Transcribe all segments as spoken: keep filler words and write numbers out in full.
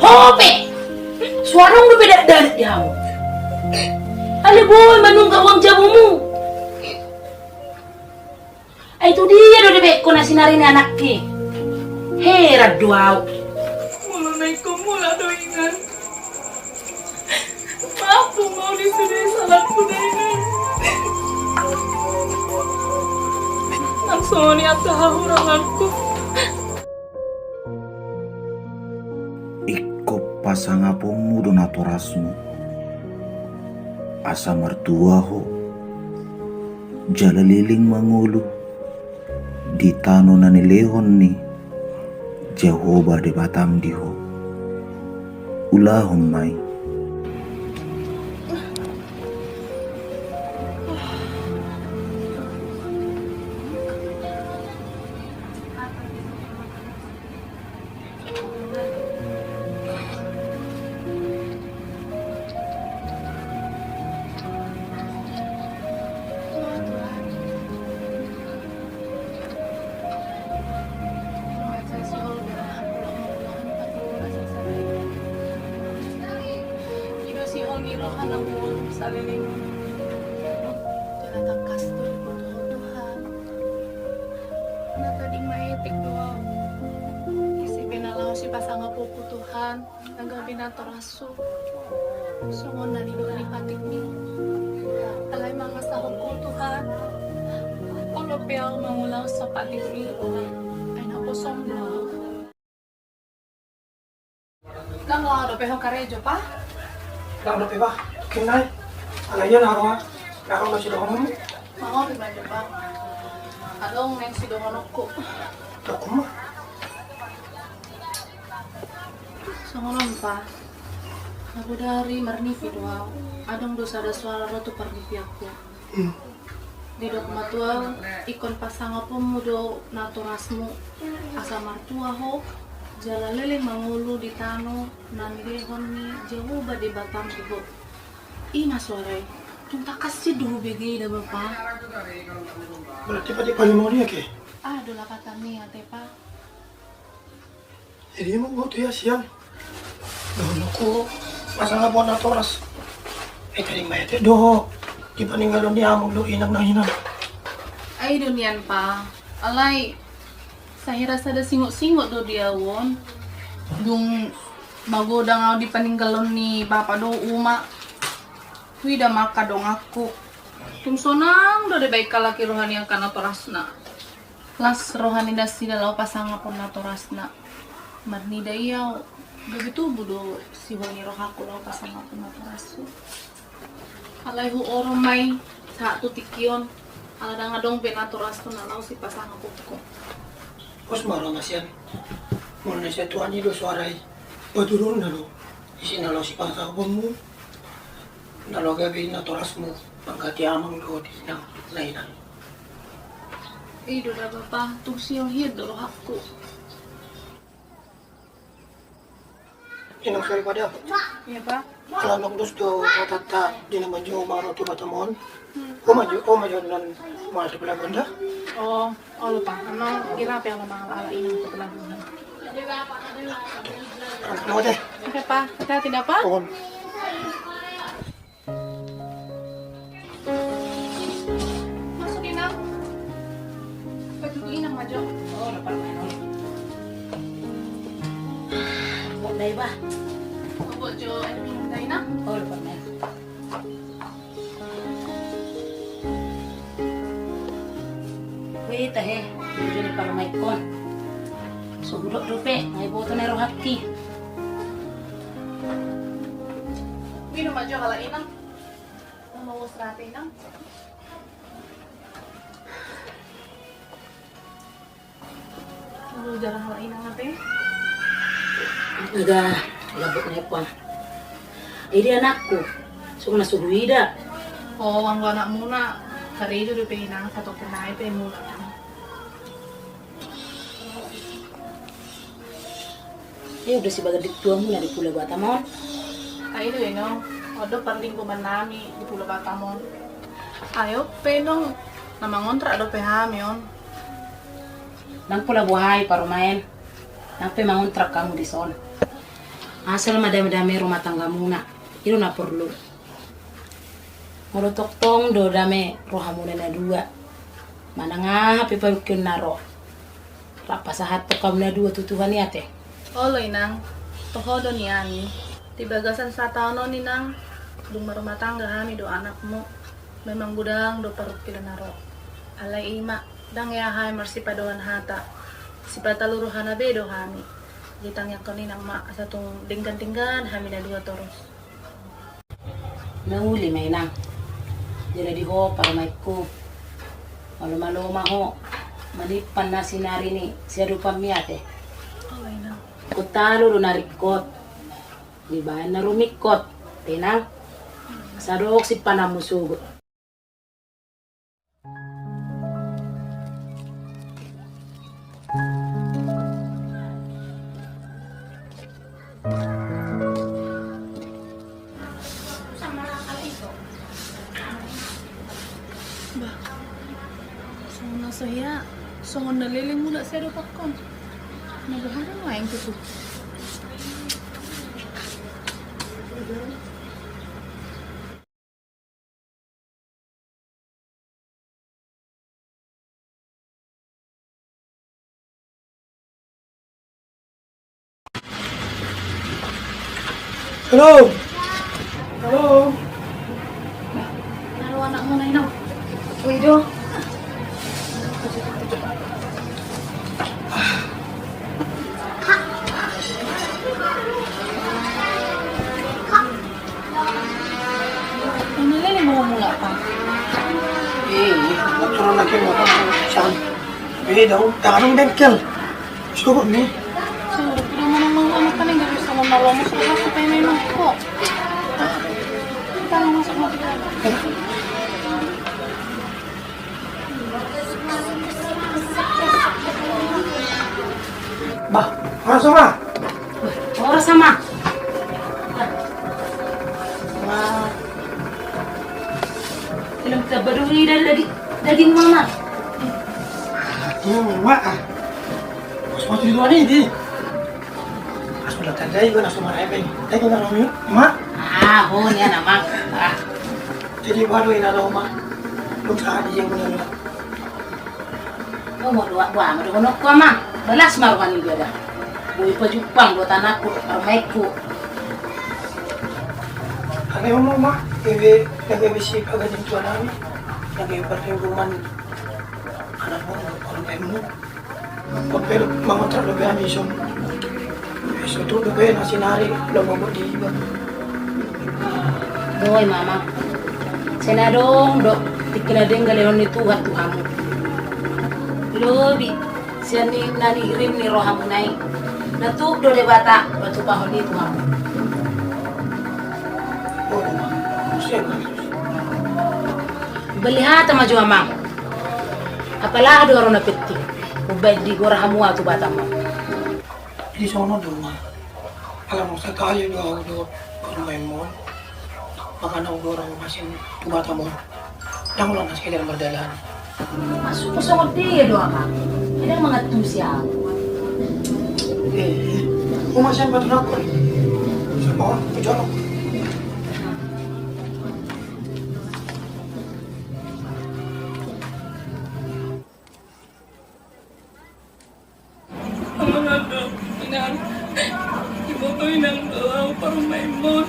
Ho pe! So adong dope dakdanak di hamu. Alai boi manunggak uang jabumu. Ai tu dia do dibekkon na sinari ni anakki? Heran do au. Molo na ingkon mula do ingan. Maaf do mau di sude salahku da ingan. Nang songon i angka hahuranganku. Ingkon pasangaponmu do natorasmu, asa martua ho, jala leleng mangolu di tano na nilehon ni Jahowa Debatam di ho. Ulahon ma i. Na tading maetek do au. Ise pe na laho sipasangap ho Tuhan, na gabe natorashu. Songon na nidok ni patikmi. Alai mangasahon ho Tuhan. Olo pe au mangulahon sapatikmi. Ai na kosong do au. Ndang laho dope ho karejo, Pa? Ndang dope, Pa. Tingki nai. Alai ia na ro, na ro na sidohononmu. Mangopi ma jo, Pa. Adong naeng sidohononku. Dokkon ma. Songon on, Pa. Nabodari marnipi do au. Adong do sada suara ro tu parnipianku. Hmm. Didok ma tu au, ingkon pasangaponmu do natorasmu, asa martua ho, jala leleng mangolu di tano na nilehon ni Jahowa Debatam di ho. I ma suara i. Tung tangkas sian do hubege i da, Bapa. Berarti padi padi mau dia ke? Ah, do lapatan ni ate, Pa. Jadi emang gua tu ia sian. Dohononku, pasangap ho natoras. Eh, tadi maetek do. Di paninggalon ni amang do inang na hinan. Ai do nian, Pa. Alai sahira sada singot-singot do di au on. Dung magodang au di paninggalon ni bapa dohot uma. Huida ma angka donganku. Tung sonang do dibaen halak i roha ni angka natorasna. Las roha ni nasida laho pasangaphon natorasna. Marnida i au, gabe tubu do sihol ni rohangku laho pasangaphon natorashu. Alai huorom ma i sahat tu tingki on, ala ndang adong be natorashu na laho sipasangaphon ho. Pos ma roha na sian. Molo na sian Tuhan i do suara i, paturonna do. Ise na laho sipasangaphonmu, na laho gabe natorasmu, mangganti amang dohot inang na hinan. I do da, Bapa, tung sihol hian do rohangku. Inang, sori, Pa, da. Iya, Pa. Ala ndang dos do hatanta di na manjou mangan roti Batam on. Hmm. Ho ma jo, ho ma jo na mangalap tu pelabuhan da. Oh, olo, Pa. Annon ira pe ala mangalap ala inang tu pelabuhan. Oke, Pa. Hati-hati da, Pa. On. Masuk, Inang. Pajuju Inang ma jo. Oh, lapar ma, Inang. Buat dai, Bah. Buat jo air minum da, Inang. Oh, lapar ma. Wih, tahe, bujur ni parmaikon. So hudok dope, nga iboto na i rohangki. Minum ma jo ala, Inang. Mau serate, Inang. Aduh, jarang ala, Inang, ate. Ida, lambok nepang. Ida anakku, songon na so huida. Oh, anggo anakmuna karejo dope, Inang, satopi nai pe mula. Ai on do sibagas di tuamuna di Pulo Batam on? Ai do, Inong, on do parlinggoman nami di Pulo Batam on. Ai on pe, Inong, na mangontrak dope hami on. Nang pola boha i, parumaen, nang pe mangontrak hamu dison. Asal ma dame-dame rumah tanggamuna, i do na porlu. Molo tongtong do dame rohamuna na dua, manang aha pe pangkeon na ro, rap pasahathon hamu na dua tu Tuhan i ate. Olo inang, toho do nian i. Di bagasan sataon on inang, dung marumah tangga hami dohot anakmu, memang godang do parungkilon na ro. Alai i ma, ndang hea hami marsipadohan hata, sipata luru hana be do hami. Jadi tangiangkon inang ma, asa tung denggan-denggan hami na dua torus. Na uli ma inang. Jala di ho parumaenku, maloma-loma ho manimpan na sinari ni siadopanmi ate. Olo inang. Ingkon tolu do na ringkot, dibaen na rumingkot, inang. Asa dok simpananmu sogot. Bah, songon na so hea, songon na leleng mulak siadopankon. Na boha do nuaeng tutu. Halo. Halo. Halo, anakmu na inang. Wih, do. Ini lele mau mulak, Pak. Eh, motor lagi mau, Pak. San. Eh, dong, tangan bengkel. Cukup nih. Sudah mana mau anak kan nggak bisa mau malam, mau sudah sampai memang kok. Kita masuk mobil. Bah, horas, Ama. Horas, Ama. Wah. Film terbaru ini dari daging, daging mama. Iya, Mama. Pas mau tidur ini, di. Pas udah tadi, gua langsung marah, Bang. Tadi gua marah, Mama. Ah, oh, ini anak, Mang. Ah. Jadi baru ini ada Oma. Lu tadi yang benar. Oma dua, dua, ama dohononku, Ama. Balas ma roha ni iba da. Boi pajumpang dohot anakku, parumaenku. Alai Oma, Oma, gabe, gabe bisi paganin tu anakmi. Gabe parhubungan anakmu, parumaenmu. Pape mangontrak dope hami ison. Ison tu dope na sinari, lo mabot di iba. Boi, Mama. Sai na adong do tingki na denggan lehon ni Tuhan tu hamu. Lobi sian ni na nihirim ni rohamuna i. Na tuk do Debata patupahon i tu hamu. Boi, Mama. Sian. Bali hata ma jo, Amang. Apala do ro na penting. Umbaen digora hamu au tu Batam on. Jadi songon on do, Amang. Ala muse tahe do au do parumaenmon. Makana au do ro masing tu Batam on. Ndang ulang na sekedar mardalan. Maksudmu songon dia do, Amang? Ndang mangantusi au. Eh, au masing paturakkon. Sama on, ku jolo. Amang, inang, diboto inang do au parumaenmon.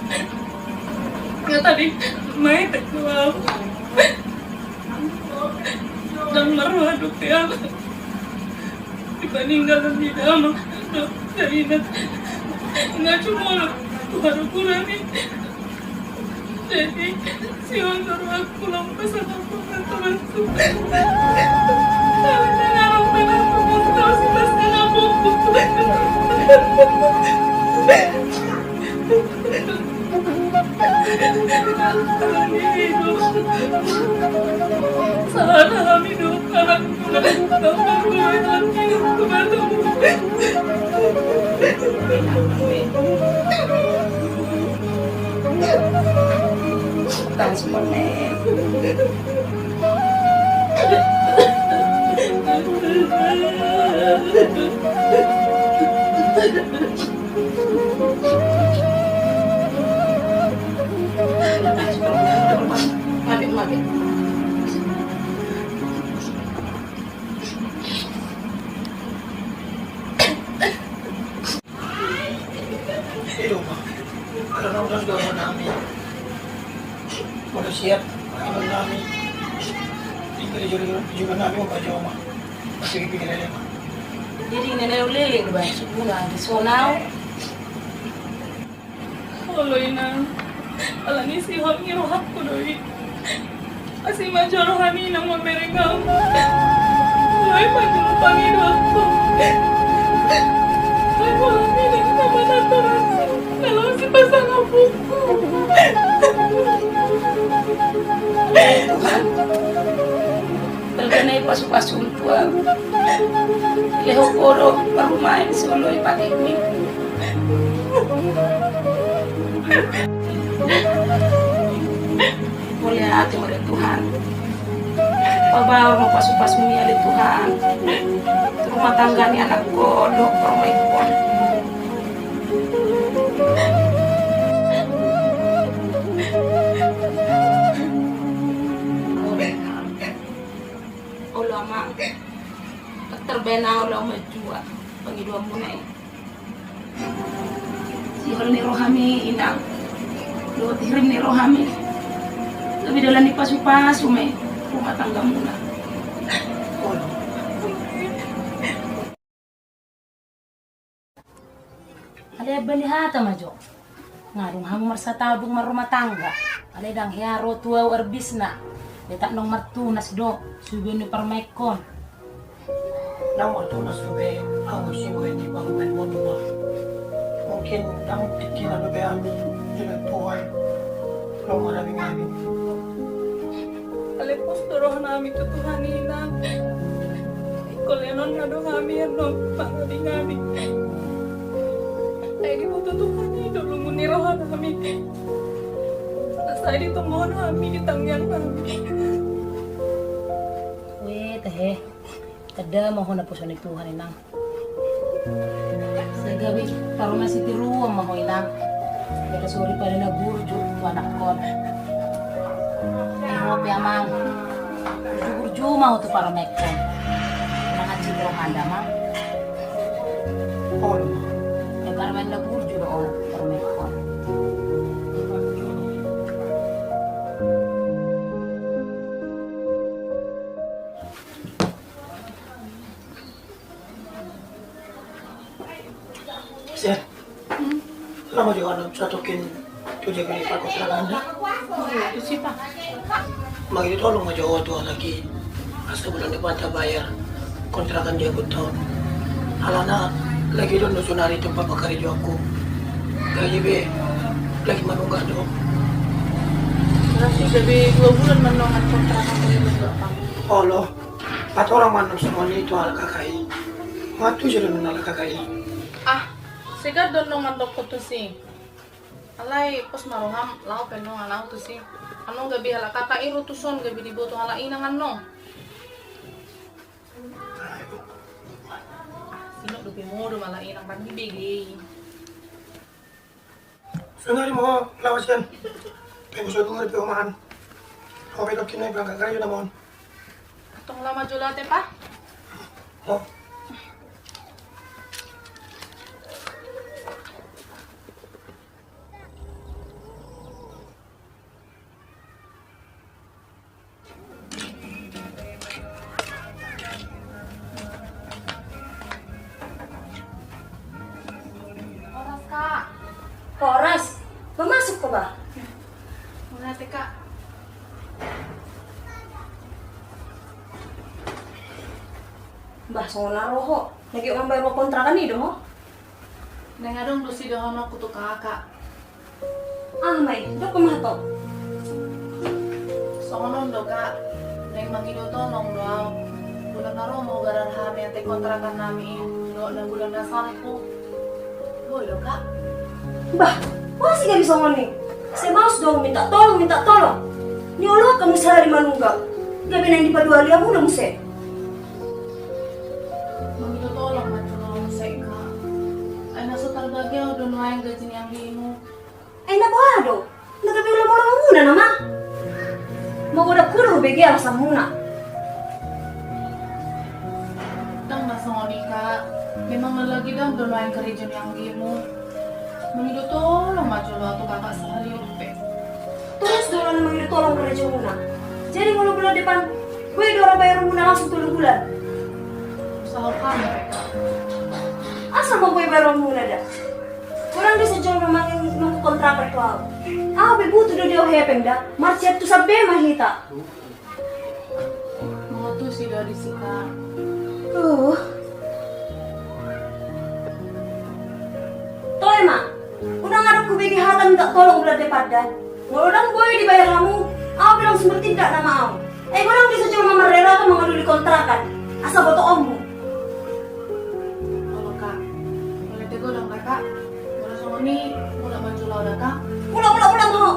Nga tadi matek do au. Ndang marroha dope au. Dipaninggalan ni damang dohot dainang. Nga jumolo tu haruguran i. Jadi, sian rohangku lam pasahathon ma tu Tuhan. Alai ndang adong pe na tumungkul sipasahat. Sahat hami do, anak. Coba, kalau nonton doa nami, kalau siap, kalau nami, tinggal juru-juru nami mau baca oma, masih pikir lele. Jadi nene ulele do bae sukuna di sonau. Olo inang, alani sihol ni rohangku do i. Asi ma jolo hami inang mambereng au. Olo i panjulupangi do aku. Ai bola minang sama natoran. Kalau si pasang apuku. Tuhan, terkena pasu-pasu tua. Leho kodo parumaen solo i patikmi. Mauliate ma ale Tuhan. Pabaor ma pasu-pasu ni ale Tuhan. Rumah tangga ni anakko dohot parumaenko. Olo amang. Terbaen au laho manjua pangidoanmuna i. Sihol ni rohami inang. Dohot hirim ni rohami. Gabe dalan ni pasu-pasu ma i rumah tanggamuna. Alai bali hata ma jo. Nga dung hamu marsatao dung marrumah tangga. Alai ndang hea ro tu au arbisna. Tetap nang martunas do suhut ni parumaenkon. Ndang martunas dope au siboan ni parumaen on. Mungkin ndang tingkina dope hami jala tuan. Lo marabing-abing. Alai pos do rohanami tu Tuhan inang. Ingkon lehonon na do hami annon marabing-abing. Ai diboto Tuhan i do lungun ni rohanami. Sai ditonggahon hami di tangiangnami. Weh tehe. Tanda ma ho naposo ni Tuhan inang. Sai gabe parumaen sitiruon ma ho inang. Jala sori pade na burju tu anakkon. Ai ho pe amang. Burju-burju ma ho tu parumaenkon. Mangan sitiruon handa amang. Olo. Ai parumaen na burju do ho parumaenkon. Sir, laho ma jo annon satokin tu jaga ni parkontrakan da. Olo, tusi pa. Mangido tolong ma jo ho tu halak i. Asa bulan depan tabayar kontrakan di abutna on. Alana lagi dong do sonari tempat pakarejoanku. Gaji be lagi manunggak do. Berarti gabe dua bulan mandongan kontrakan. Olo. Patorang ma annon songon i tu halak K K I. Mantusi do annon halak K K I. Ah, segar do annon mandok ho tusi. Alai pos ma roham, laho pe annon au tusi. Annon gabe halak K K I ro tuson, gabe diboto halak inang annon. Sinop dope modom halak inang, pandi bege i. Sonari ma ho laho sian. Pe boso dungar pe ho mangan. Ho pe tokkin nai berangkat karejo nama on. Antong laho ma jolo ate pa. Ho. Horas, Kak. Horas. Mamasuk ho, bah? Mauliate, Kak. Bah, songon na ro ho. Lagi mambayar uang kontrakan i do ho. Naeng adong do sidohononku tu kakak. Aha ma i, dok ma ho. Songon on do, Kak. Naeng mangido tolong do au. Bulan na ro ma hugarar hami ate kontrakan nami i. Dohot na bulan na salpu. Boi do, Kak? Bah, boasa gabe songon i? Sai maus do minta tolong, minta tolong. Nioloan hamu sahali manunggak. Gabe naeng dipaduahali hamu do muse. Mangido tolong ma jolo muse, Kak. Ai na so tarbagi au do nuaeng gaji ni anggimu. Ai na boha do? Ndang gabe ulaon-ulaon muna nama. Magodang huda hubege alasan muna. Ndang na songon i, Kak. Memang na lagi down do nuaeng karejo ni anggimu. Mangido tolong ma jolo au tu kakak sahali on pe. Torus do na mangido tolong raja muna. Jadi molo bulan depan, boi do ra bayaran muna langsung tolu bulan. Usaha kami pe, Kak. Asa ma boi bayaran muna da. Godang do sijolma mangido kontrakan tu au. Au pe butuh do di au hepeng da. Marsiap tu sampe ma hita. Mangotusi do disi, Kak. Uh. Toe ma. Unang adong hubege hata minta tolong bulan depan da. Molo ndang boi dibayar hamu, au pe langsung bertindak nama au. Ai godang do sijolma marrela mangadili kontrakan. Asa botoonmu. Olo, Kak. Molo ate godang da, Kak. Molo songon i, mulak ma jolo au da, Kak. Mulak, mulak, mulak ma ho.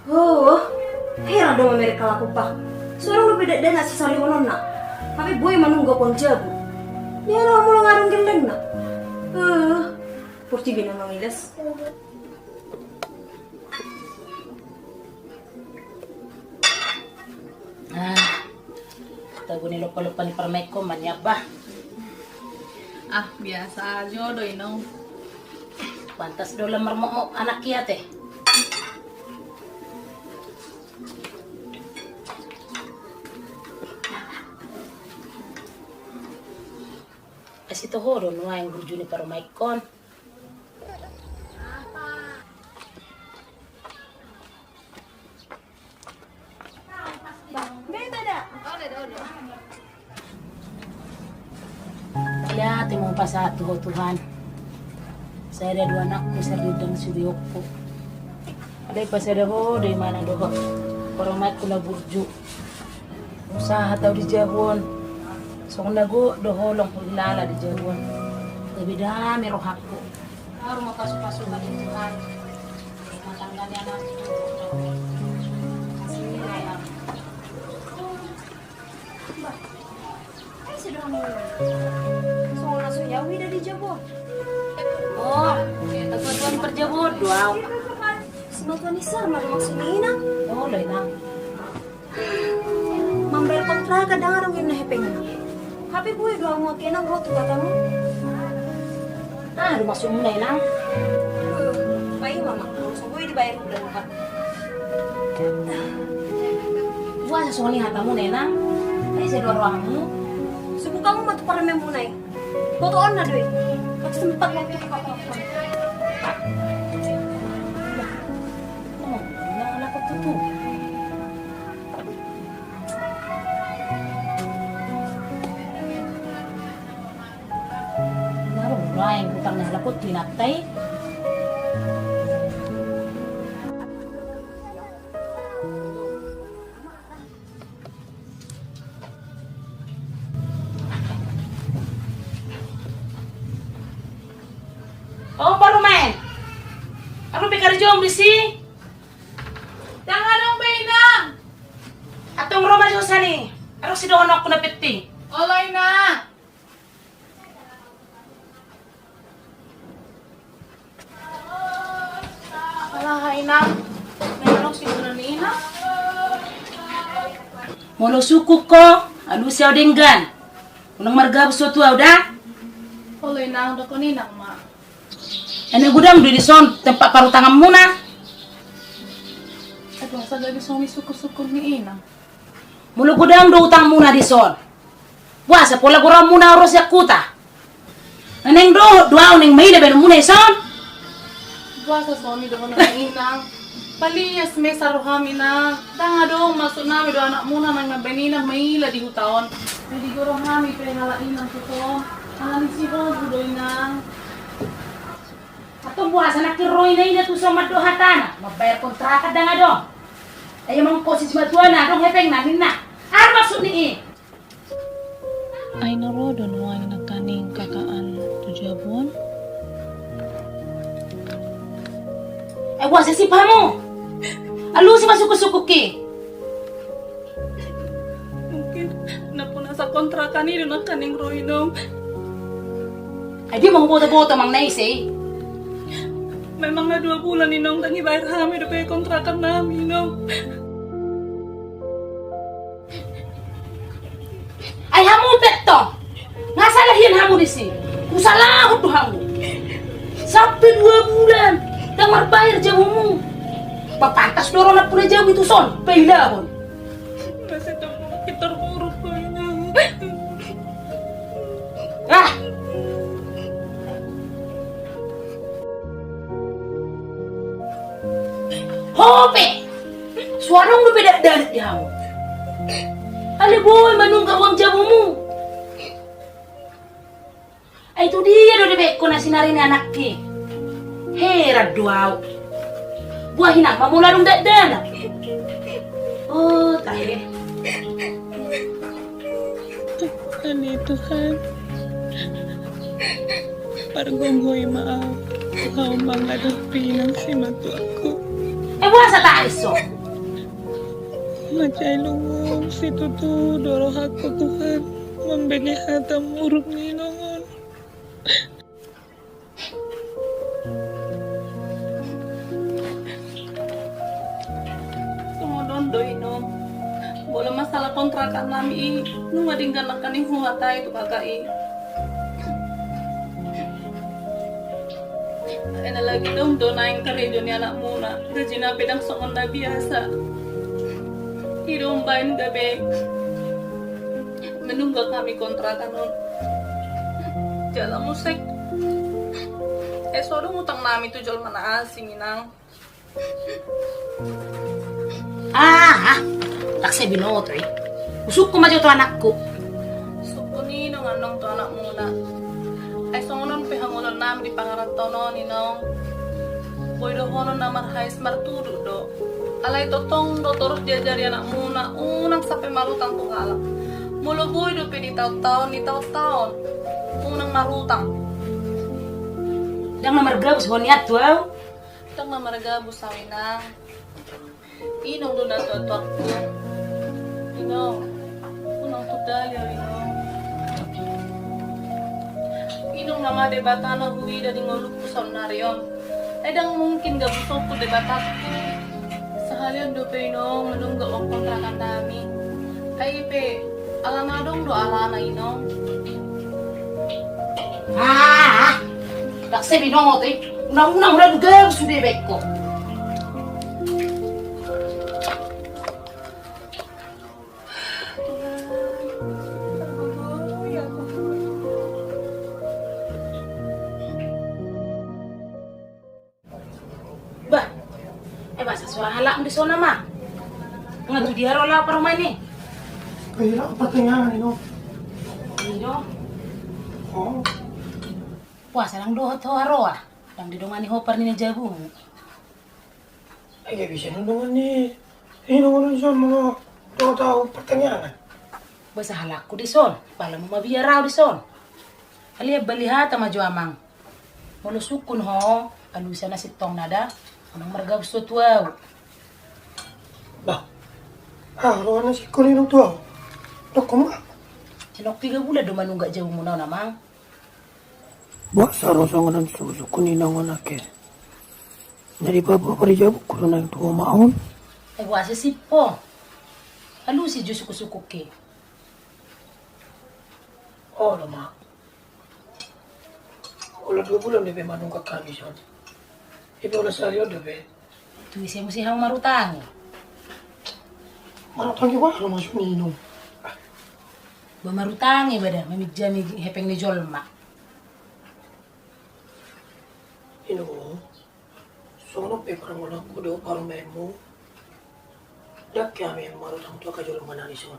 Oh, heran do mamere halak on bah. So adong dope dakdanak sisalihononna. Hape boi manungga pohon jabu. Dia lo molo ngadong gellengna. Eh, portibi na mangilas. Ah, togu ni lompa-lompa ni parumaenku ma nian bah. Ah, biasa jo do, Inong. Pantas do lam marmokmok anak i ate. Asi toho do nuaeng burju ni parumaenku on. Mauliate ma hupasahat tu Ho Tuhan. Sada do anakku, sada do sude ompungku. Alai pasada Ho do imana dohot parumaenku na burju. Usaha tau di jabu on. Songon na gok do holong hulala di jabu on. Gabe dame rohangku. Baru ma pasu-pasu bagi Tuhan. Rumah tangga ni anakku. Kasih nilai aku. Bah, ai sudah mulai. Songon na so jabu i da di jabu. Oh, ketua-ketua ni parjabu on do au. Simatua ni sar ma do maksud ni inang. Oh, lo inang. Mambayar kontrakan ndang adong inna hepengna. Hape boi do au mangke inang ro tu hatamu. Ah, do maksudmuna inang? Paima ma, so boi dibayar bulan depan. Boasa songon i hatamuna inang? Ai sai do rohamu. Subukanmu ma tu parumaenmuna i. Botoonna do i. Tapi sempat waktu buka toko. Oh, na anak tutu. Baru lain utang na halak on tu inanta i. O parumaen, adong pe karejom disi? Ndang adong be inang. Antong ro ma jo sian i, adong sidohononku na penting. Olo inang. Ala aha inang? Ndang adong sidohonon ni inang. Molo sungkun ho, alusi au denggan. Unang margabus ho tu au da. Olo inang, dokkon inang ma. Ai na godang do dison tempat parutanganmuna? Ai boasa gabe songon i sungkun-sungkun ni inang? Molo godang do utangmuna dison, boasa pola goarmuna ro sian huta? Naeng dohot do au naeng maila baenonmuna dison. Boasa songon i dohonon ni inang? Palias ma i rohami inang. Ndang adong maksudnami dohot anakmuna naeng mambaen inang maila di huta on. Ai digoar hami pe halak inang tuson. Ala ni si Bogu do inang. Antong boasa nangkin ro ina-ina tuson mandok hatana mambayar kontrakan ndang adong. Ai amang ko si simatuana adong hepengna ninna. Aha maksud ni i? Ai na ro do nuaeng nangkaning kakak an tu jabu on. Ai boasa sip hamu? Alusi ma sungkun-sungkunki. Mungkin na punasa kontrakan i do nangkaning ro inong. Ai dia ma huboto-boto amang na ise i? Memang na dua bulan inong ndang dibayar hami dope kontrakannami inong. Ai hamu pe tong, nga sala hian Hamu disi, husalahon do hamu. Sampe dua bulan ndang marbayar jabumu. Ba pantas do ro nampuna jabu i tuson, pailahon. Masih tunggu kita buruk, Bang. Ah. Ho pe. So adong dope dakdanak di hamu. Alai boi manunggak uang jabumu. Ai tu dia do dibekkon na sinari ni anakki? Heran do au. Boha inang ma molo adong dakdanak? O, tahe. Tuhan, Tuhan, pargogoi ma au, au mangadopi inang simatuakku. Eh, boasa tangis ho? Mansai lungun situtu do rohangku, Tuhan, mambege hata muruk ni inong on. Songon on do, Inong. Molo masalah kontrakan nami i, nunga denggan nangkaning huhatai tu kakak i. Ai na lagi dong do naeng karejo ni anakmuna, gajina pe ndang songon na biasa. I do umbaen gabe manunggak hami kontrakan on. Jala muse, eh, so adong utang nami tu jolma na asing, Inang. Ah, ah. Ndang sai binoto i. Husungkun ma jo tu anakku. Sungkun i do annon tu anakmuna. Ai songon on pe hangoluan nami di pangarantoan on, Inong. Boi dohonon na marhais martudu do. Alai tongtong do torus diajari anakmuna, unang sampe marutang tu halak. Molo boi dope ditaontaon, ditaontaon, unang marutang. Ndang na margabus ho nian tu au. Ndang na margabus au, Inang. Inong do natuatuakku. Inong, unang tutali au, Inong. Inong nama Debata na huida di ngolungku saonnari on. Ai ndang mungkin gabusonku Debatangku. Sahali on dope, Inong, manunggak uang kontrakan nami. Ai pe, alana adong do alana, Inong. Ah, ndang sai binoto i. Unang-unang, unang gabus sude baen ho. Bah, eh, boasa so ra halak dison, Amang? Nga tu dia ro laho parumaen i? Hira, pertengahan, Inong. Hira. O. Boasa ndang dohot ho haroa? Ndang didongani ho parninna jabumu? Ai nga bisa didongani. Inong, olo dison molo dohot au pertengahan. Boasa halakku dison? Pala molo mabiar au dison. Alai bali hata ma jo, Amang. Molo sungkun ho, alusan na sintong na da, unang margabus ho tu au. Bah, aha roha na singkon, Inong, tu au? Dokkon ma. Songon piga bulan do manunggak jabumuna on, Amang? Boasa ro songon on sungkun, Inong, on ake? Jadi papa pari jabungku do naeng tu homa on. Eh, boasa sip ho? Alusi jo sungkunsungkunki. Olo ma. Olo dua bulan dope manunggak hami dison. I pe olo sahali on dope. Tu ise muse hamu marutangi? Marutangi boha maksudna, Inong? Ba marutangi ba da, maminjami hepeng ni jolma. Inong, songon on pe parngoluanku do parumaenmu. Ndang hami marutang tu angka jolma na dison.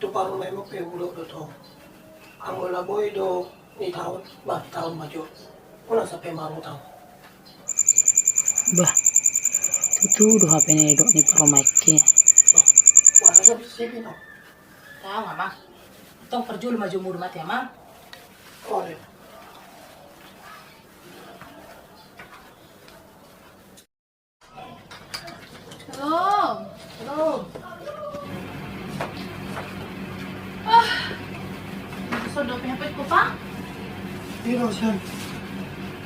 Tu parumaenmu pe hudok do tong. Anggo na boi do ni taon, bah, taon ma jo. Unang sampe marutang. Bah, tutu do hape na nidok ni parumaenki. Bah, boasa so bisa, Inong? Taon, Amang. Tong parjolo ma jo muru mate, Amang. Olo. Halo. Halo. Ah. Sudah punya pet kupa? Iya, Sen.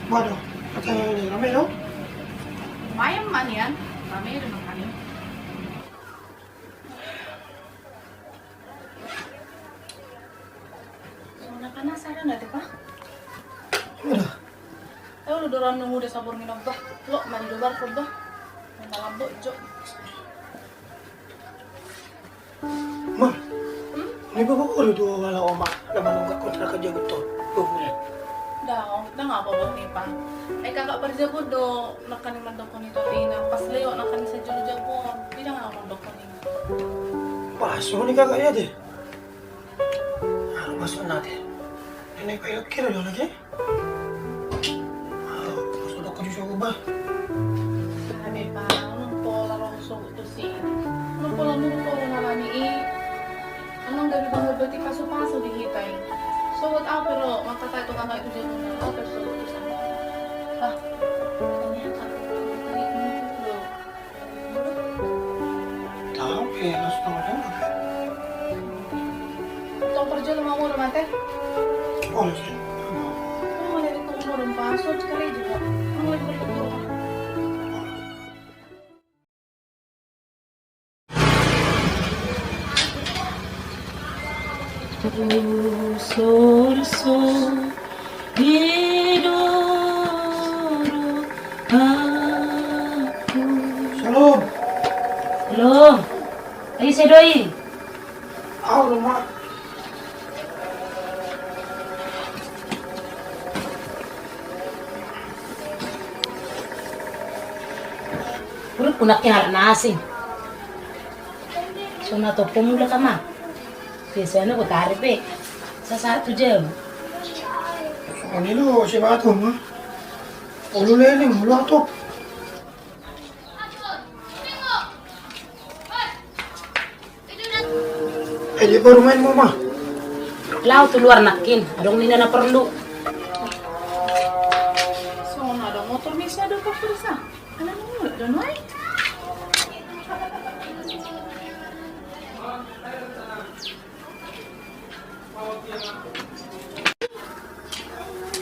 Waduh, katanya ini rame dong. Lumayan, Man, ya. Rame dong, makanya. Penasaran ate, Pa? Udah. Tahu lu doran nunggu desa borngin, bah. Lo mari dobar ko, bah. Minta lambok jo. Ma, hmm? Ni bapa ko do wala oma na manunggak kontrak jabu on dua bulan. Daong, ndang apa-apa ni, Pa. Ai kakak parjabu do nangkaning mandok ni tondi na pas lewat nangkaning sajolo jabu on. Ndang apa mandok ni. Pas ni kakak ya deh. Anu, pas nate. Ini kayak kira dia lagi. Ah, pas udah kerja coba, bah. Ame, Pa, nang pola ro sogot tusi. Nang pola mulu pola na kami i. Nang gabe bangga berarti pasu-pasu di hita i. Sogot apa ro, maka tak itu kakak itu jadi apa sogot tusi. Hah? Ternyata. Tahu, eh, langsung tahu, tahu, apa? Tong kerja lima orang mate. Oh, iya. Kamu ada di rumah rumah, so, sekali juga. Kamu lagi berkumpul. Usursu di duru aku. Salam. Salam. Ai, sedoi. Au, rumah. Urip ku nangkin halak na asing. So na tompo mula kama. Biasana ku tari pe. Sasatu jam. Ani lo si batu ma. Ulu leleng, ulu atop. Eh, dia baru main, Mama. Laho tu luar nangkin, adong ninna na perlu. Songon adong motor ni si adong perlu sa. Anak mulu adong, wai.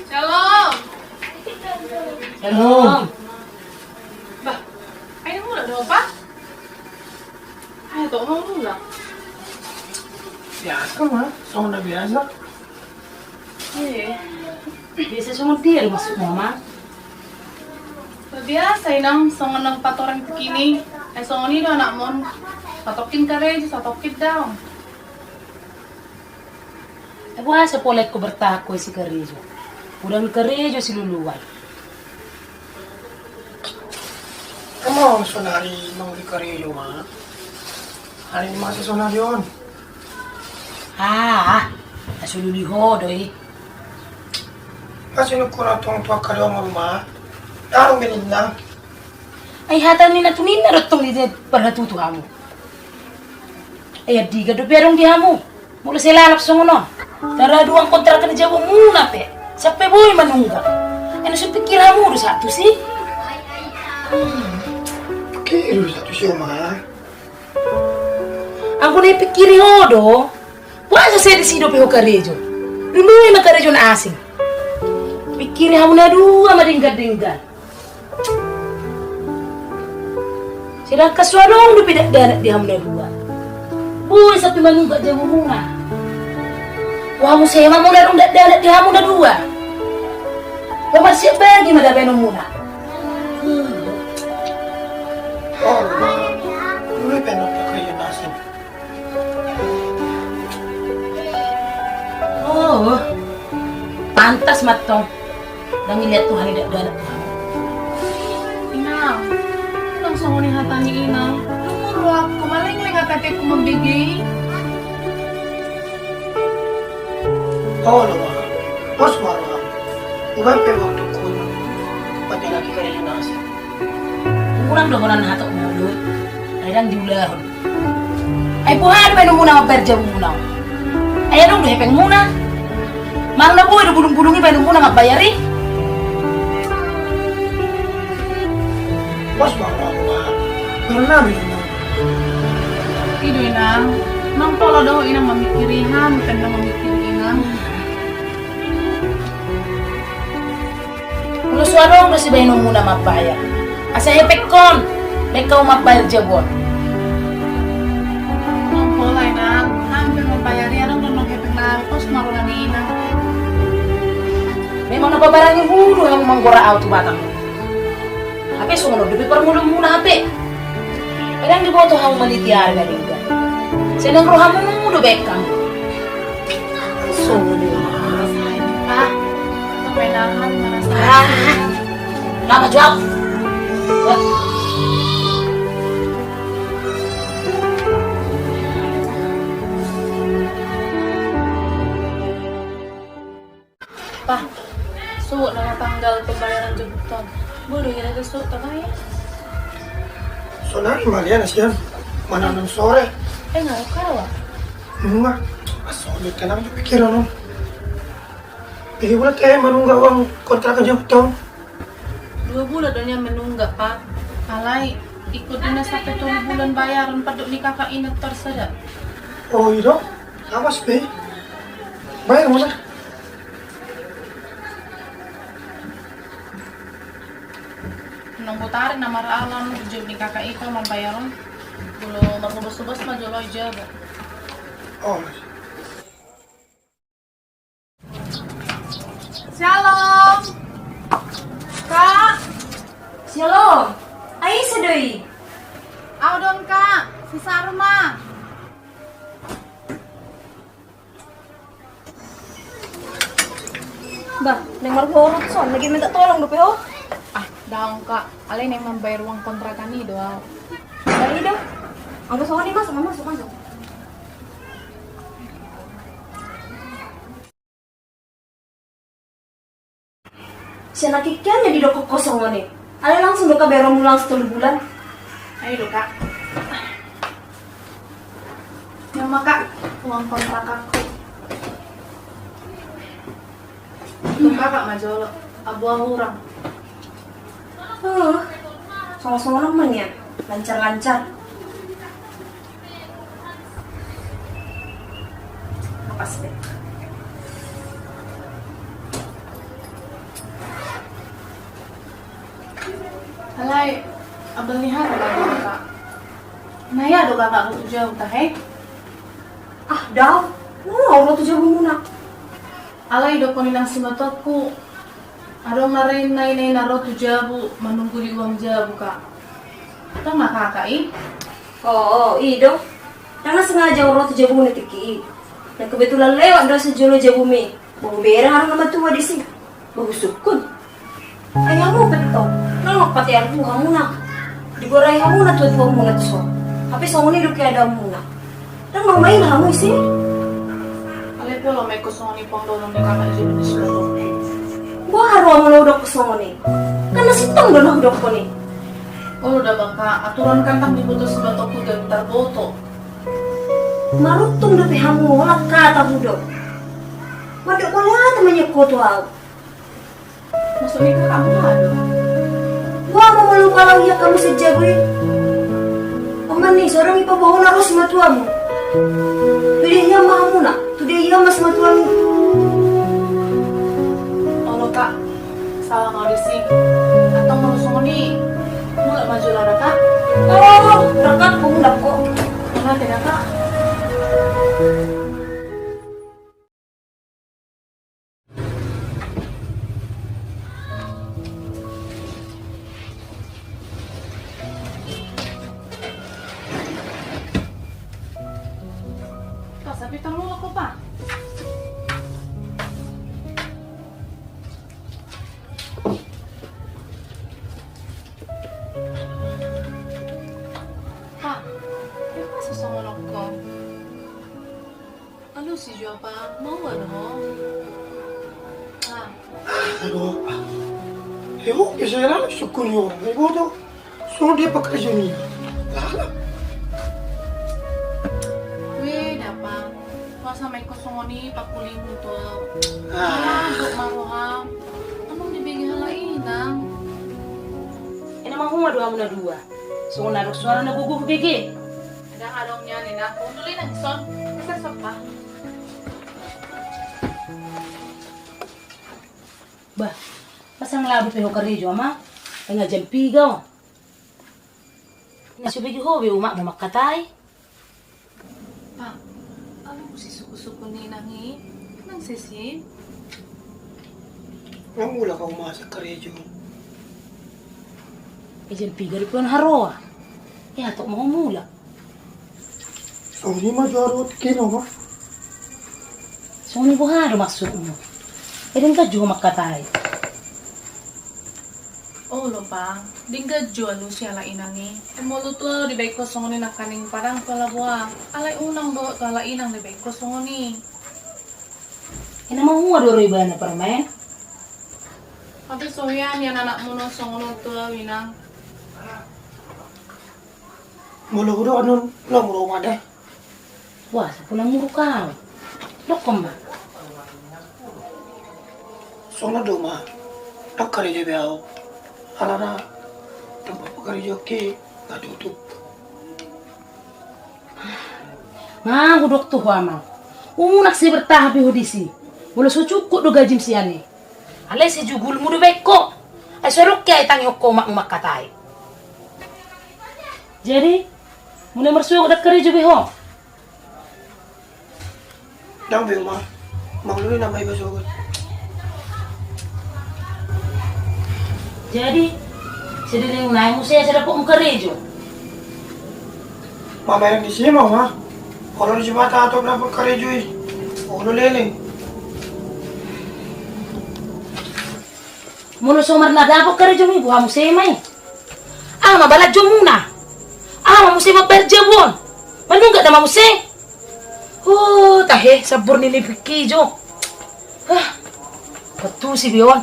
Shalom. Shalom. Bah, ai mula do, Pa? Ai, tok, mau mula. Biasa, Ma. Songon na biasa. Iya. Biasa songon dia do maksudmu, Ma? Bah, biasa, Inang, songon na patorang kini. Ai songon i do anakmon. Satongkin karejo, satongkin daong. Ai boasa pola ingkon bertahan ho i si karejo? Godang karejo siluluan. Emang sonari mau di karejo, Ma? Hari ini masih sonari on. Ah, na so lului ho do i. Masih nukur antong tu angka dongan, Ma. Taruh meninang. Ai hata ni na tuninna do tong di parhatutu hamu. Ai andigan dope adong di hamu. Molo sai lalap songon on. Taraduan kontrakan ni jabumuna pe. Sampe boi manunggak. Ai na so pikir hamu do sahat tusi. Pikir do sahat tusi, Oma. Anggo na pikiri ho do. Boasa sai disi dope ho karejo? Lului ma karejo na asing. Pikiri hamu na dua ma denggan-denggan. Sedangkan so adong dope dakdanak di hamu na dua. Boi sampe manunggak jabumuna. Boha muse ma molo adong dakdanak di hamu na dua? Boha marsiap bagi ma da baenonmuna? Hmm. Oh, lu pengen apa kayak nasib? Oh, pantas ma tong. Ndang dilihat Tuhan i dakdanak. Inang, ndang songon i hata ni Inang. Nunga rohangku malengleng, ateku mambege i. Olo ma, pos ma roham. Uga pe waktuku. Pati lagi kaya nasi. Unang dohonon hatop mulu. Ai ndang diulahon. Ai boha do baenonmuna mambayar jabumuna? Ai adong do hepengmuna? Manang na boi do bulung-bulung i baenonmuna mambayar i? Pos ma roham, Uma. Pernah do. I do, Inang. Nang pola do ho Inang mamikiri, hami pe ndang mamikiri, Inang. Molo so adong do sibaenonmuna mambayar, asa hepengkon baen hamu mambayar jabu on. Ndang pola, Inang, hami pe mambayar i, adong do nang hepengna. Pos ma roha ni Inang. Mana pabarangi hudu hamu manggora au tu batang. Hape songon on dope parmulumuna hape. Kadang diboto hamu maniti arga denggan. Sedang rohamu do bekkang. Songon on. Ah, kemenangan merasa. Ah, nama jawab. Pa, sogot nama tanggal pembayaran jabukta on. Boi do hira da sogot tabayar. Sonari ma lian sian mananom sore. Eh, ngarok karawa. Nunga. Sogot tenang di pikiran on. Jadi bulan teh manunggu uang kontrakan jabukta on. Dua bulan do nian manunggu, Pa. Alai ingkon do nian sampe tolu bulan bayaran pandok ni kakak i na tarsada. Oh, i do. Awas be. Bayar mana? Nang botari na maralan jabuk ni kakak i, Pa, mambayar on. Molo marhobas-hobas ma jolo i jabu. Oh. Shalom. Kak. Shalom. Ai ise do i? Au do on, Kak, si Sarma. Bah, naeng marboru son, lagi minta tolong dope ho. Ah, daong, Kak. Alai naeng mambayar uang kontrakan i do au. Bah, i do. Anggo songon i masuk, masuk, masuk. Sian nangkin na didok ho songon i. Alai langsung do kabayaranmu langsung tolu bulan. Ai do, Kak. Ima, Kak, uang kontrakanku. Untung kakak ma jolo, aboa hurang. Oh, songon-songon ma nian, lancar-lancar. Pas be. Alai, abal ni hata do, Kak. Na ia do kakak ro tu jabu tahe? Ah, daong. Nunga ro tu jabumuna. Alai didok ho inang simatuangku, adong na re na ina-ina ro tu jabu manunggu di uang jabu, Kak. Tong na kakak i? Oh, i do. Ndang na sengaja ro tu jabuna tingki i. Na kebetulan lewat do asa jolo jabumi. Boru bereng adong na matua disi. Boru sungkun. Ai hamu pe tong, nang patean tu hamuna. Digorai hamuna tua-tuamuna tuson. Hape songon i do keadaanmuna. Ndang na maila hamu ise. Alai pola ma ingkon songon i panggonon ni kakak i jolo di surat on. Boha do hamu na hudok songon i? Kan na sintong do na hudokkon i. Olo da bangka, aturan kan ndang diboto simatuangku gabe tarboto. Maruntung dope hamu, holan hata hudok. Mandok mauliate ma nian ho tu au. Maksudna kakak mauliate do. Boha ma molo hupalau ia hamu sian jabu i? Oman ni, so adong i paboahon ro simatuamu. Tu dia ia ma hamuna, tu dia ia ma simatuamu. Olo, Kak. Salam audisi. Antong molo songon i, mulak ma jolo da, Kak. Oh, berangkat, mulak ho. Mauliate da, Kak. Pas, tapi tolong aku, Pak. Pak, ini pas songon on. Alusi jo, Pak, mau anu ho. Ah. Aduh. Ibu, bisa lalu sukun yo. Ibu tu songon dia pekerja ni. Lalu. Weh, da, Pak. Masa ma ingkon songon i pakulimu tu au. Ah. Aduh, ma roham. Amang dibege halak inang. Ena mahuma do hamu na dua. Songon na adong suara na gogo hubege. Ndang adong nian, Inang. Unduli nang son. Bisa sopa. Bah, masa nang labu pe ho karejo, Amang? Tengah jam piga on. Na so bege ho be umakmu mangkatai. Pak, alusi suku-suku ni inang i. Nang sesi. Ndang mulak au ma sian karejo. Ijon piga dope on haroa? Ia tok ma ho mulak. Songon i ma jo haroa tingki on ma. Songon i boha do maksudmu? Ai denggan jo ho mangkatai. Olo pang, denggan jo alusi ala inang i. Ai molo tu au dibaen ho songon i nangkaning, parang pala boha. Alai unang dohot tu ala inang dibaen ho songon i. Ina ma hua do ro ibana parumaen. Hape so hea nian anakmuna on songon on tu au inang. Molo hudok annon, laho muruk ma da. Wah, sampuna muruk au. Dokkon ma. Songon do ma. Ndang karejo be au. Alana tempat pakarejoanki nga tutup. Nga hudok tu ho amang. Unang sai bertahan be ho disi. Molo so cukup do gajim sian i. Alai sijugulmu do baen ho. Ai so adong hea ditangihon ho omakmu mangkatai. Jadi, mulai marsogot ndang karejo be ho. Ndang be ma. Mangalului nama iba sogot. Jadi, sedereng nai muse asa dapotmu karejo. Mamereng disi ma, ma. Olo disi ma tahatop dapot karejo i. Olo leleng. Molo so marna dapot karejomi, boha muse ma i? Aha ma balanjomuna? Aha ma muse mambayar jabu on? Manunggak nama muse? Ho, tahe, sambur ni nipikki jo. Hah. Pattusi be on.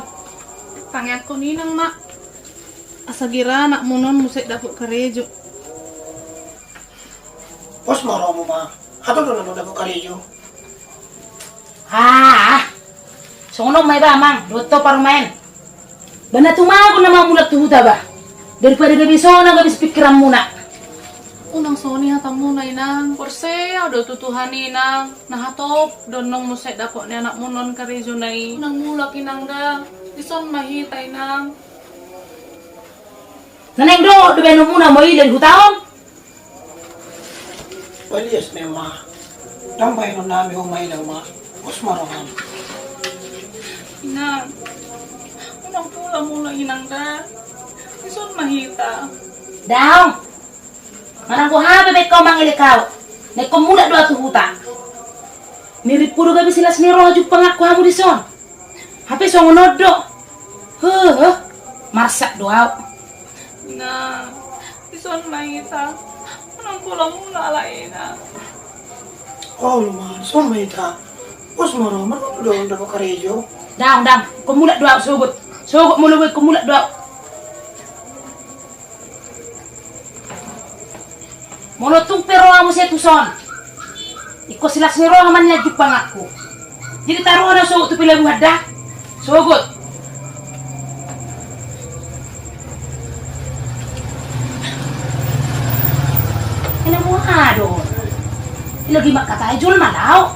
Tangiangkon inang ma. Asa gira anakmuna on muse dapot karejo. Pos ma rohamu ma. Hatop do na dapot karejo. Ah, songon on ma iba amang, dohot ho parumaen. Ba na tumagon nama mulak tu huta ba. Daripada gabe songon na gabe pikiranmuna. Unang songon i hatamuna inang, porsea do tu Tuhan inang. Na hatop do annon muse dapot ni anakmuna on karejona i. Unang mulak inang da. Dison ma hita inang. Na naeng dohot do baenonmuna maila di huta on. Palias ma i ma. Ndang baenon nami ho maila ma. Pos ma roham. Inang. Unang pula mula inang da. Dison ma hita. Daong. Manang boha pe baen ho mangelek au. Naeng ho mulak do au tu huta. Nirimpu do gabe silas ni roha jumpangku hamu dison. Hape songon on do. Huh, huh. Marsak do au. Inang, dison ma hita. Unang pola mula ala inang. Olo ma, dison ma hita. Pos ma roha, marhata do dapot karejo. Daong, daong. Ho mulak do au, sogot. Sogot molo boha ho mulak do au. Molo tung pe ro au muse tuson, ingkon silas ni roha ma nian jumpangku. Jadi taruhon au sogot tu pelabuhan da. Sogot. Ina boha do. Ina gimana katai jolma lao.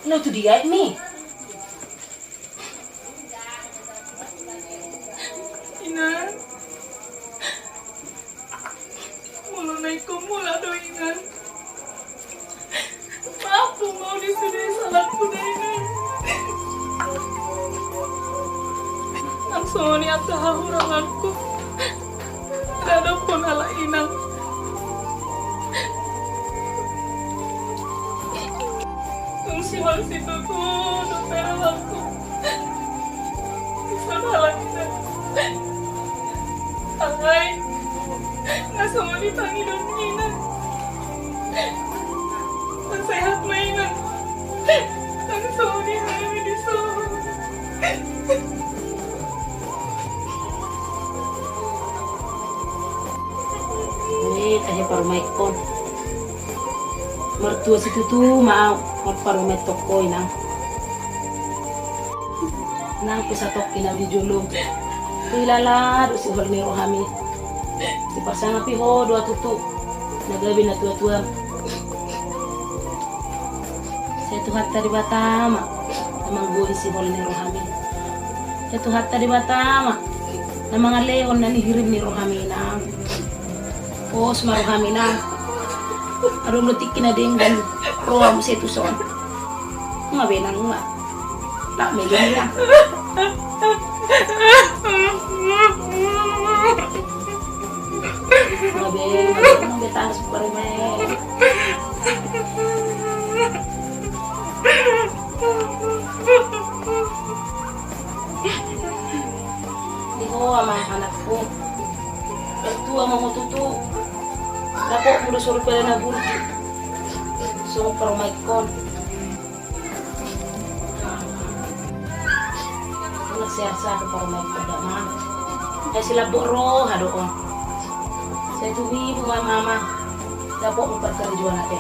Lo tu dia ni. Inang. Molo naeng ho mulak do inang. Maaf do mau di sude salahku da inang. Nang songon i angka hahuranganku. Rada pun ala inang. Tung sihol situtu dope rohangku. Dison ala inang. Alai nga songon i pangidoan inang. Sehat ma inang. Nang songon i hami dison. Ni tahe parumaenkon. Martua situtu ma au marparumaen tongko inang. Nang pe satongkin au di jolo. Huilala do sihol ni rohami. Dipasangapi ho do au tutu na gabe natuatuam. Sai Tuhanta Debata ma na manggohi sihol ni rohami. Sai Tuhanta Debata ma na mangalehon na nihirim ni rohami inang. Pos ma rohami, Nang. Adong do tingki na denggan ro muse tuson. Nga be, Nang, nga. Tak meja, Nang. Nga be, nga be, nga be, tangis baru main. Di ho ma, anakku. Tua ma ho tutu. Dapotmu do surga na burju. Songon parumaenkon. Unang sehat-sehat do parumaenkon, Damang. Ai silambok roha do on. Sai tumibu ma, Mama. Dapotmu parkarejoan ate.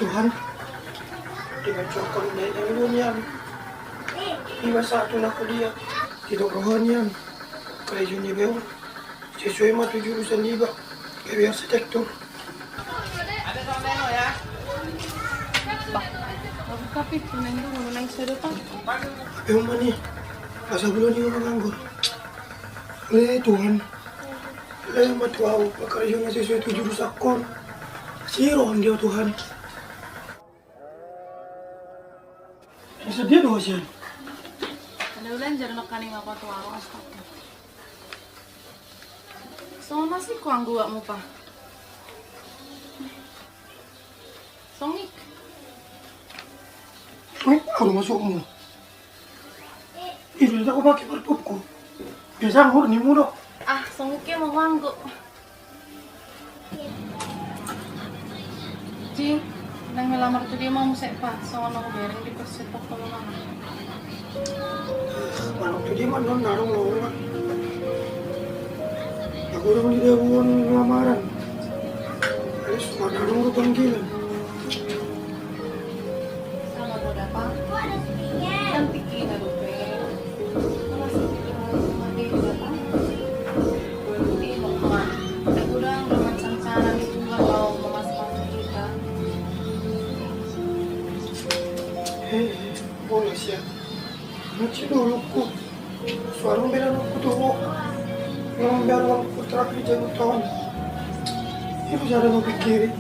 Tuhan, dengan cokol naik yang dunia. Iba satu nak dia. Tidak rohanian. Kayak Juni Beo. Sesuai ma tu jurusan iba. Kayak biasa cek tuh. Bah, aku kapit, nang itu, nang sudah, Pak. Apa yang mana? Masa bulan ini menganggur. Le Tuhan. Le ma tu au, pakarejona sesuai tu jurusankon. Asi roham dia, Tuhan. Bisa dia doa sian. Ada ulan jare nakaning apa tu au, astaga. So masih kuang gua mupa. Songik. Songik, au do masukmu. Itu tidak aku pakai perpupku. Biasa ngurut ni mudo. Ah, songik ya mau manggo. Cing, nang melamar tu dia mau musek pa, songon nang bereng di persepak kalau mana. Manuk tu dia mana, narung lo. Aku udah di dia bukan lamaran. Terus mana nunggu panggilan. Sama kau dapat. Kan pikir ada pe. Kalau sedih, sama dia juga, kan? Gue tuh di rumah. Aku udah nggak macam cara itu, nggak mau memasukkan kita. Hei, boleh siap. Macidolokku. Suarung bela nokku tubo. Ngomong bela nokku terakhir jago tahun. Itu cara mau pikirin.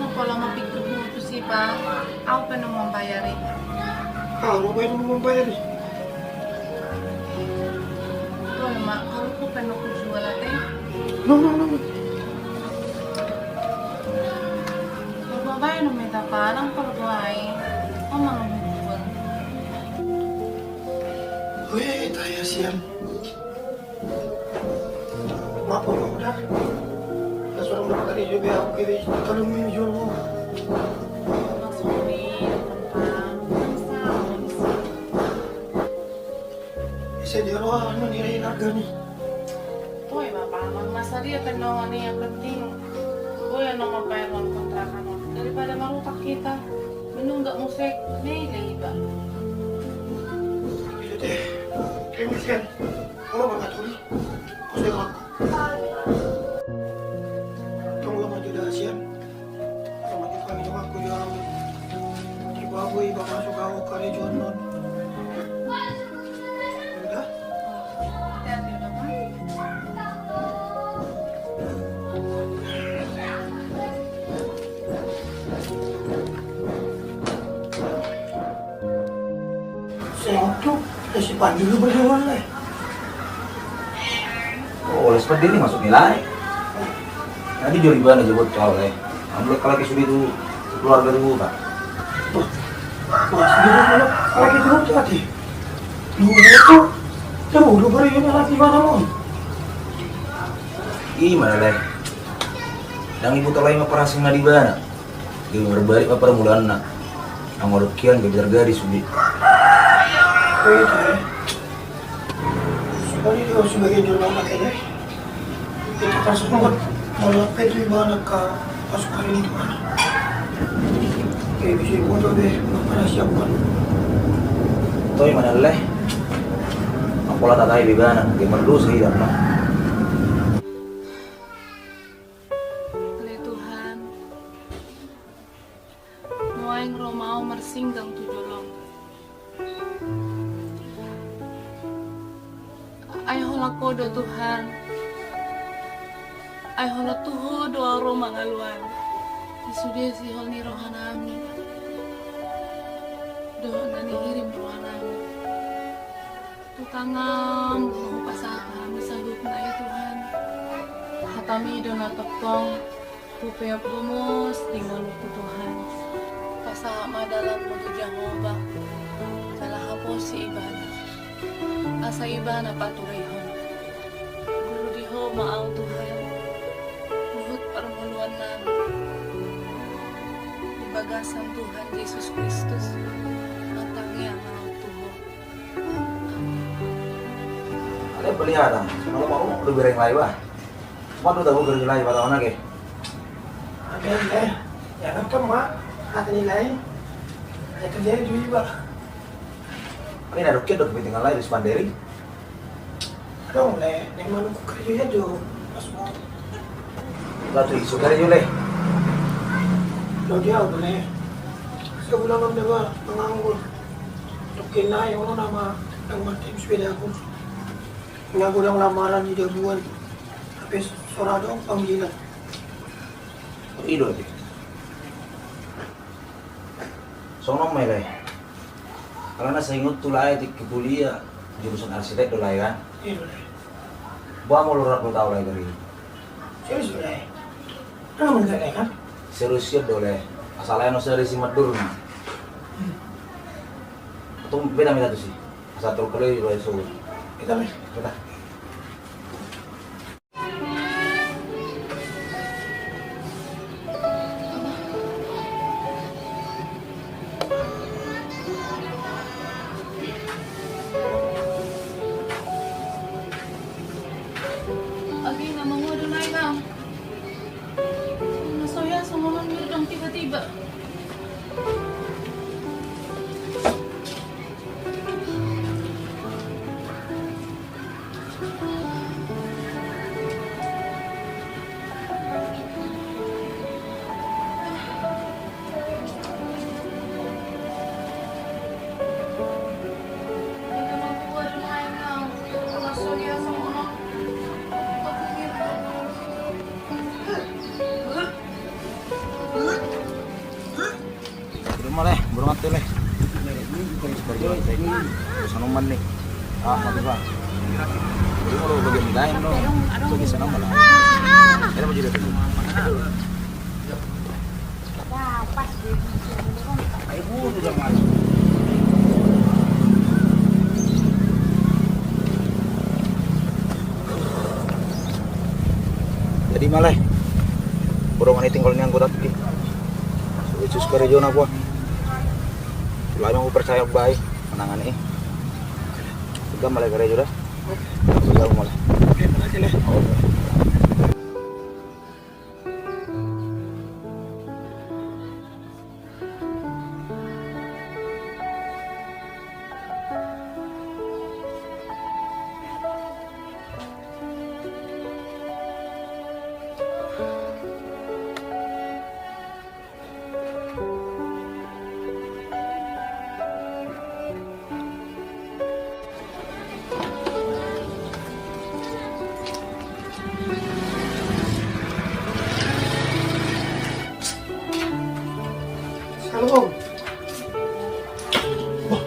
Napa lama pikir putus sih, Pak? Au pe na mambayari. Au pe na mambayari. Oi, Mak, kalau ku pe na kujual ate. No, no, no, no. Parbuae na meta parang parbuae. Oma na kujual. Weh, taya sian. Maaf, Bang, udah. Udah suruh berapa kali juga aku kiri, kalau minjol. Maksudnya, Bang, Bang, Bang. Bisa dia roh, anu, nilai harga nih. Oi, Bapak, Bang, masa dia penolongan yang penting. Gue yang nomor bayar uang kontrakan, Bang. Daripada marupak kita. Menunggak musik, nih, iba. Iya deh. Terima kasih. Kalau Bang Aturi, aku saya ngaku. Tolong aja dah, sian. Kalau maju kami, aku ya. Tiba gue, iba masuk, aku karya jual non. Udah? Sehat tu, ya si Pandu lu berjuang lah. Oh, oleh seperti ini masuk nilai. Jadi joli bana juga tahu lah. Ambil kalau ke sini tu keluarga dulu, Pak. Wah, wah, sendiri kalau, kalau kita mau hati. Lu itu, terus lu beri ini lagi mana mau? Ima lae. Ndang iboto lae ma parasing na di ibana. Gabe marbalik ma parmulaanna. Anggo dengke gabe targadi sude. Oi, tahe. Sude do sebagai jolma na kene. Itu kan semua. Molo pe tu ibana ka pasupahi ni Tuhan. Gabe bisa iboto be, ma parasiapan. Toe ma na lae. Apala tatai be ibana, gabe mardosa iba ma. singgang tu jolom. Ai holan Ho do Tuhan. Ai holan tu Ho do au ro mangalualu. Di sude sihol ni rohanami dohot na nihirim rohanami. Tu tanganMu do hupasahat hami saluhutna i Tuhan. HataMi do na tongtong hupeop gomos di ngolungku Tuhan. Pasahat ma dalanMu tu Jahowa, jala haposi Ibana, asa Ibana paturehon. Guru di Ho ma au Tuhan, huhut parngoluannami. Di bagasan Tuhan Jesus Kristus, martangiang au tu Ho. Ale pelihara, kalau mau lebih ring lai bah. Mau tuh tahu kerja lai pada mana ke? Ada eh, ya kan kan mak, hata ni lai. Ya kerja juga. Ini ada kira udah kepentingan lai di Spanderi. Adong le, memang ku kerja aja. Pas mau. Lah tu isu kerja le. Lo dia udah le. Sebulan udah gua menganggur. Oke, nah, yang mana nama yang mati sepeda aku. Nggak kurang lamaran di dabuan. Tapi sora dong panggilan. Ido ti. Songon mele. Karena saya ingat tu lai di kuliah jurusan arsitek do lai kan. Iya do lai. Bah mau lurat lo tau lai dari. Serius do lai. Kan mau nggak kan? Serius ya do lai. Asal aja no serius si Madura. Atau beda beda tuh sih. Asal terus kalau itu so. Kita nih. Kita. Agi na mangudu nai nang. Na soya songonon mirdong tiba-tiba. Di rumah leh, burung mati leh. Terus berjuang leh. Terus anuman nih. Ah, mati bang. Jadi mau bagi mendain dong. Bagi sana malah. Ada apa jadi? Jadi maleh. Burung ani tinggal ni anggota ti. Yesus karejo na gua. Lalu aku percaya baik menangani. Juga maleh karejo dah. Juga maleh. Oke, makasih leh. Oke. Salom. Wah,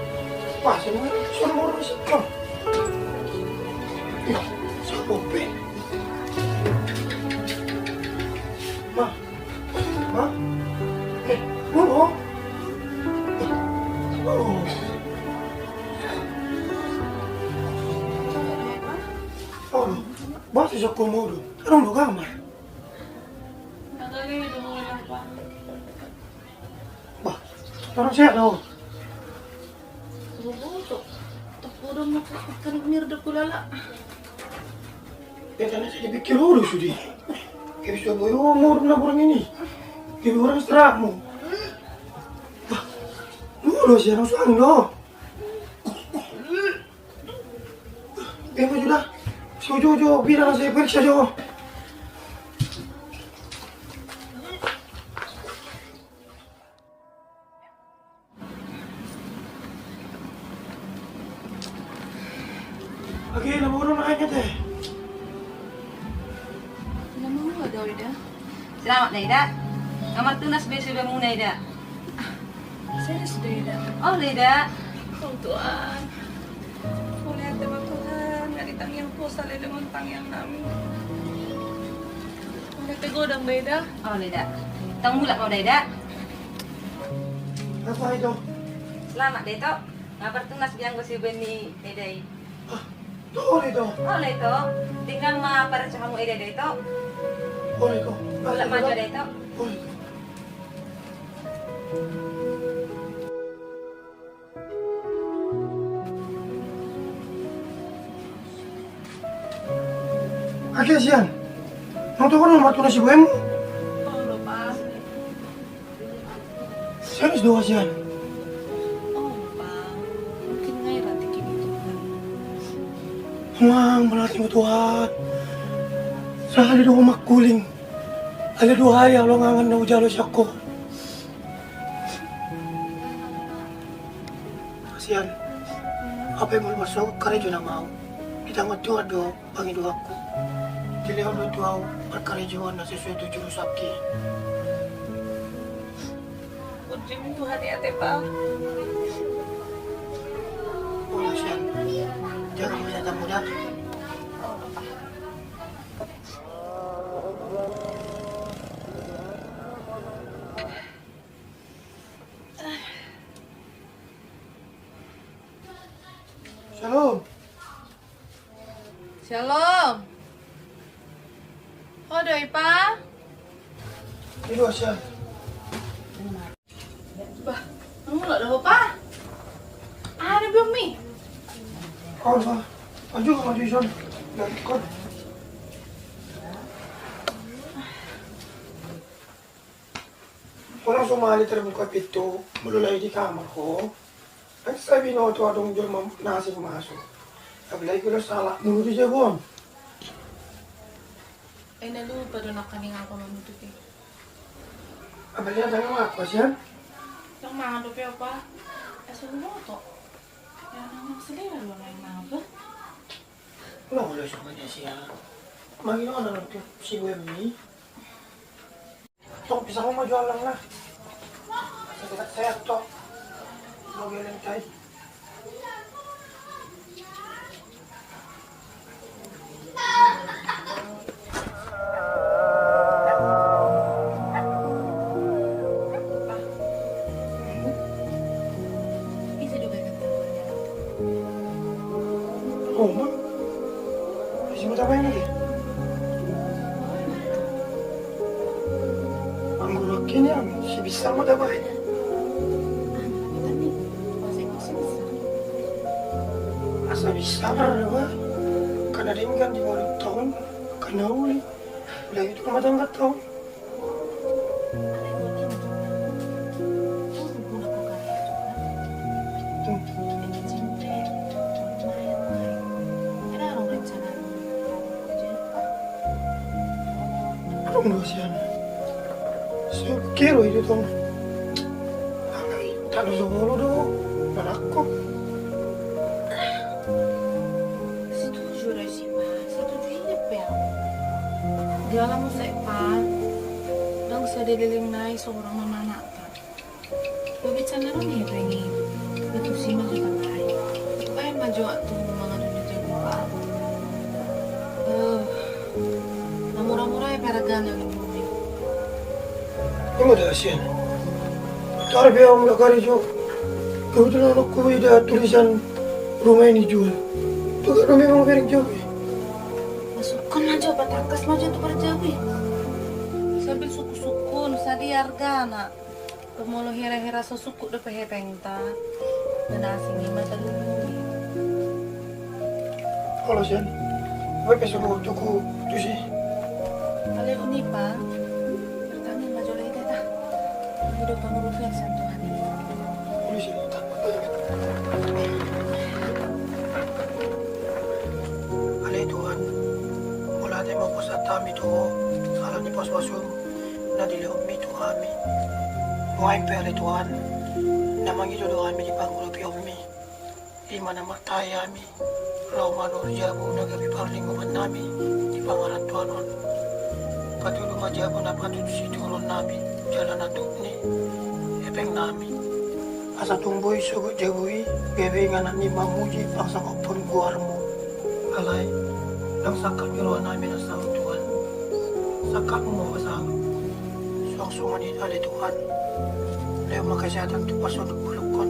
pas ini salom orang sih. Ih, salom pe. Ma, Ma? Eh, Moro? Moro? Moro? Bah, si Soko Moro. Adong do gamar. Bah, orang sehat do. Bobo, tok. Tok bodo mata kan mir do kulala. Dia kan saya pikir udah sudah. Kayak bisa boyo mau na orang ini. Kayak orang serak mau. Bah, lu lo sih anak suami lo. Dia mau sudah. Sojo jo bilang saya periksa jo. Selamat, Eda. Nga martunas be sude muna, Eda. Serius do, Eda? Olo, Eda. Oh, Tuhan. Mauliate ma, Tuhan, nga ditangiang poso ale dengan tangiang nami. Mauliate godang do, Eda. Olo, Eda. Tong mulak ma, Eda. Selamat, Eda. Nga martunas be anggo siubeon ni Eda i. Olo, Eda. Olo, Eda. Tinggal ma parejo hamu Eda, Eda. Olo, Eda. Mulak ma jo, Eda. Olo, Eda. Ake, Sian. Nang toko nang martunas siubeonmu? Olo, Pa. Serius do, Sian? Olo, Pa. Mungkin nga i ra tingki ni Tuhan. Tuhan, mauliate ma, Tuhan. Sahali do mangkuling. Alai duhai alongangan na hujalo sian ho. Sian, ape molo marsogot karejo nama au, ditanggong Tuhan do pangidoanku. Dilehon do tu au parkarejoan na sesuai tu jurusonki. Puji Tuhan, ya, Tepa. Olo, Sian. Jaga kesehatanmu, da. Shalom. Shalom. Ho do i, Pa? Ido, Sian. Bah, mulak do ho, Pa? Aha do be ummi? Olo, Pa. Ajo, ajo ison. Dari kon. Ho langsung ma ale terbuka pintu, molo lae di kamar ho. Kan sai binoto adong jolma na asing masuk. Apalagi kalau salah mulu di jagoan. Eh, na lupa do nangkaning aku manutup i. Apalagi ada yang aku, Sian? Yang mana tuh, Pio, Pa? Asal lupa. Ya, nang selera lu main apa? Lo, lo, Sian. Mangido na tu siubeon i. Tong pisang ma jo allang na. Sehat-sehat tong. Semoga lentai. Ise do baen na tangguannya? Oma. Ise ma tabaen i? Anggo rohakku nian, si Bisar ma tabaen. Asa Bisar do ba. Karena dia kan di mulut tahun, karena uli. Udah itu rumah tangga tahun. Adong do sian. Sokiro itu tong. Alai tano songolo do. Manakko. Setuju do i, Pa. Setuju i pe au. Di ala muse, Pa, ndang sai dileleng nai so hurang mamanata. Babican na ro ni hepeng i. Betul si ma jo tangai. Baen ma jo waktu mangan di jabu, Pa. Eh, na mura-mura i pe argana di bumi. Ima da sian. Tar be au mulak karejo. Kebetulan anakku ida tulisan rumah ini jual. Tuga do memang bereng jabu i. Masukkan ma jo, patangkas ma jo tu parjabu i. Sambil sukku-sukkun, sadia argana. Pe molo hira-hira so sukku dope hepengta. Na asing i ma talulungi. Olo sian. Bope so tuku tusi. Alehon i, Pa. Bertani ma jo lehon i, Ta. Hidup pangurupian sian Tuhan i. Olo sian. Ale Tuhan, mauliate ma hupasahat hami tu Ho ala ni pasupasu na dilehonMi tu hami. Nuaeng pe ale Tuhan, na mangido do hami di pangurupianMi. Ima na martahi hami, Ro ma nuaeng jabu na gabe parlinggoman nami di pangarantoan on. Patudu ma jabu na patut situruon nami jala na tuk ni hepeng nami. Asa tung boi sogot jabu i gabe inganan ni mamuji parsangkaphon goarmu. Alai ndang sangkap ni roha nami na saut Tuhan. Sangkapmu ma pasaut. Suang songon i ale Tuhan. Lehon ma kesehatan tu parsonduk bolongkon.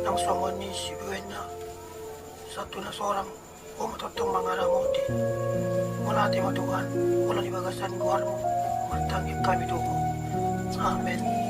Ndang songon ni sibuenna. Sahat tu na sorang, Ho ma tongtong mangaramoti. Mauliate ma Tuhan, molo di bagasan goarmu martangiang hami tu Ho. Amen.